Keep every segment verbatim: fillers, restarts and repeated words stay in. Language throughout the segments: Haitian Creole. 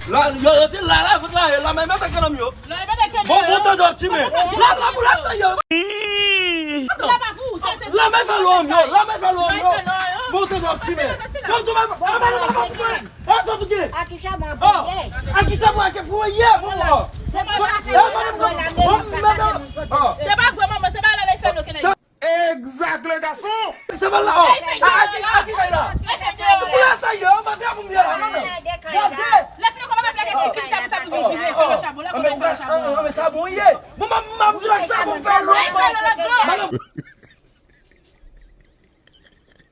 La, yo, yo di la, la, vant la, la, men mete kanam yo. Bon, bon, tande w ap tchime. La, la, pou la, tande yo. La, men fè lò yo, la, men fè lò yo. Bon, tande w ap tchime. Yo, tou, men, men, men, men, men. E sa w gen? Akisha mwen pou ye. Akisha mwen ke pou ye, pou mwen. Se pa sa ke mwen la menm mwen pa menm. Se pa vre, manman, se pa la lè fè nou ke nèg. Exact, le garçon. Se pa la, oh. Aki, aki kay la. Pou la sa yo, mwen pa pou mwen la, non, non. Gade. Lè fini kòman mwen plake ti kit sa pou sa pou vin di lè fè le chabon, la kòman fè le chabon. Mwen pa pou mwen la chabon fè lò. Madanm.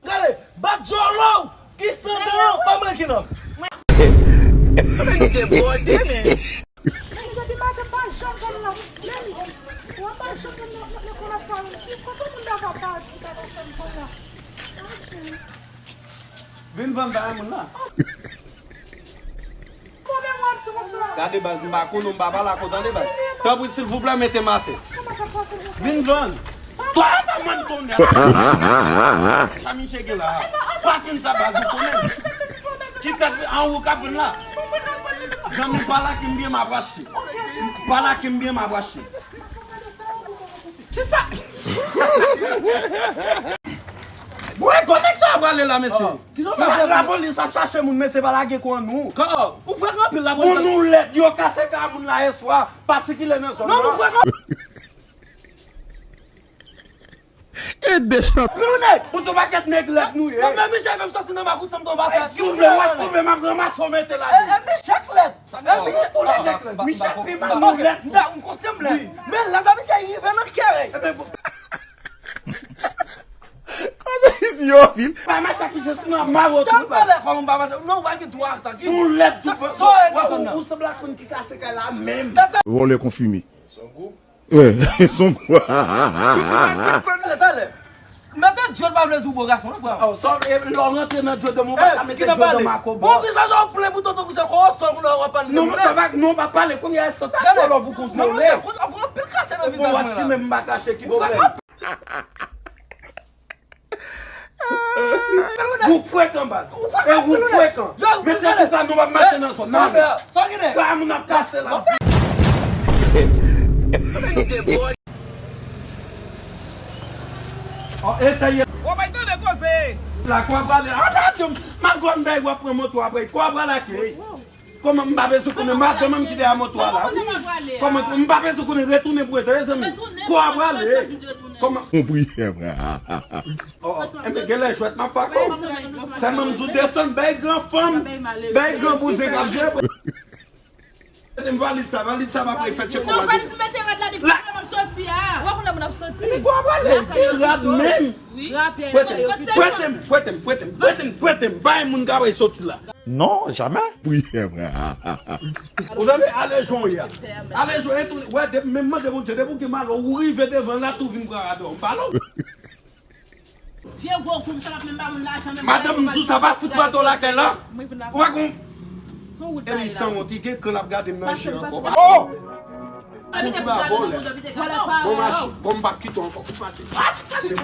Gade, bat djòlò w ki sandan an pa manke nan. Men nou debòde, men. Men depi maten pa janm fè m nan. Men, mwen pa janm fè m nan, nan, nan kòmans pa. Kote moun ta ka pati, ta ka fè m konn la? Vin vann bagay moun la. Gade baz, m pa konnen, m pa pale ak ou, tande baz. Tanpri, silvouplè, mete m atè. Vin vann. Twa pa mwen tonnè. Sa misye gen la. Pa fin sa baz, ou konnen. Ki tèt an ou k ap vann la? Zanmi, pale ak m byen, m ap achte. Pale ak m byen, m ap achte. Kisa? Mwen konnen sa prale la, mesye. Lapolis ap chache moun, mesye, pa lage kò an nou. Ou fè anpil lapolis. Pou nou lèd, yo kase kay moun la yèswa, pa sikile nan zòn nan. Non, nou fè anpil. E de chan. Anpil ou nèg. Ou se pakèt nèg lèd nou ye. Mwen menm, Michel fè m sòti nan makout, sa m tonbe atè. Silvouplè, w ap tonbe, m ap ranmase w mete la. E, e, Michel lèd. E, Michel tou lèd nèg lèd. Michel pi mal nou lèd. M konsyan m lèd. Men lè Michel rive nan kè. Kote isi yo vin? Pa mache ak misye sou nan mawot ou. Talè kòman pa mache? Non, ou pa gen dwa sa. Ou lèd tou. Ou sanble ak moun ki kase kay la menm. Vòlè konfime. Son gwoup. Son gwoup. Talè, talè. Mete djòl pa vle di w bo gason, non, frè. Lè w rantre nan djòl de mwen, pa ka mete djòl de makobo. Bon, vizaj ou plen bouton tankou se kòsòl, kounye a w ap pale. Non, monchè, pa, non, pa pale, kounye a se ta djòl ou pou kontwole. Non, monchè, kounye a w anpil krache nan vizaj mwen la. Bon, w ap di menm m pa krache, ki pwoblèm? Ou frekan baz. E ou frekan. Mesye, tou ka nou pa mache nan zòn nan. Ka moun ap kase la. Oh, eseye. Ou bay tande koze. La kwa prale. Ah, madanm, malgre m bay w ap pran moto apre. Kwa prale ake. Kòman m pa bezwen konnen madanm m ki dèyè moto a la? Kòman m pa bezwen konnen retounen pou ete, zanmi? Kwa prale. Kòman? Konpri, frè. Oh, enben, gen lè jwèt m ap fè ak ou. Sèlman m di w desann, bay gran fanm, bay gran bouzen k ap jwe. Mete m valiz sa, valiz sa m ap fè tcheko. Non, valiz m mete rad la depi lè m ap soti a. Ou wè kounye a moun ap soti. Epi kwa prale, ki rad menm? Prete m, prete m, prete m, prete m, prete m, prete m, pa gen moun k ap soti la. Non, jamè. Ou tande, ale jwenn w ye a. Ale jwenn, e tou, wè, depi, men mande Bondye, depi w gen malè, ou rive devan la, tou vin pran rad ou. M pale w. Vye gwo kou, sa p ap menm ba moun lajan, menm. Madanm, m di w sa, pa fout mete w lakay la. Ou pa konn. Epi san wont, li gen kan l ap gade m nan je ankò. Oh! Fouti ba vòlè. Bon, mache, bon, m p ap kite w ankò. Fout mache. Mache, mache.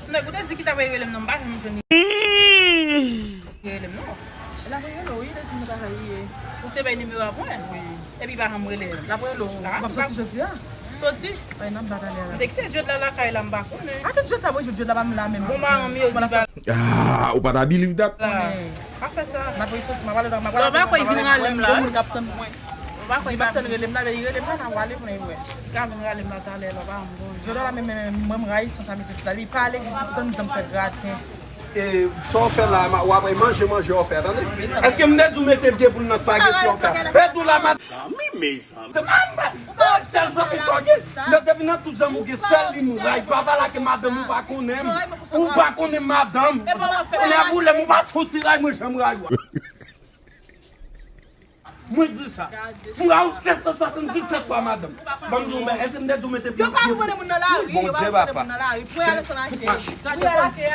Ti nèg, ou te di ki ta pral rele m nan, m pa janm jwenn li. Rele m non. L ap rele w, wi, li di m li pa ka riye. Ou te bay nimewo a pou mwen? Wi. Epi pa janm rele m. L ap rele w. M ap soti jodi a. Soti? Ay, n ap bat ale a la. M te kite djòl la lakay la, m pa konnen. A, tout djòl sa, mwen, djòl la pa m la menm. Bon, madanm yo di pa. Ah, ou pa ta believe that? Pa fè sa. N ap resoti, m ap pale, m ap pale. Lè w pa kwè, vin rale m la. Gen moun k ap tann mwen. Ou pa kwè li p ap tann rele m la, men li rele m la, n a pale pou n wè. Li ka vin rale m la talè, lè w pa janm konn. Jodi a la, men, men, men, mwen, m rayi sans a mesye sila. Li pale, li di, poutan m fè graten. E, sa w fè la, w ap manje, manje w fè, tande? Èske m te di w mete pye pou l nan spageti w fè? E di w la, mezanmi, mezanmi. Sèl zanmi sa w gen. Depi nan tout zanmi w gen, sèl li m rayi. Pa pale ak madanm ou pa konnen m. Ou pa konnen madanm. Kounye a, ou lè m ou pa fouti rayi mwen, jan m rayi w. Mwen di sa. Mwen a ou sèt san swasanndisèt fwa, madanm. Ban m di w, men, èske m te di w mete pye? Yo pa pou mennen moun nan lari, yo pa pou mennen moun nan lari. Pou y ale san lake. Pou y ale ake.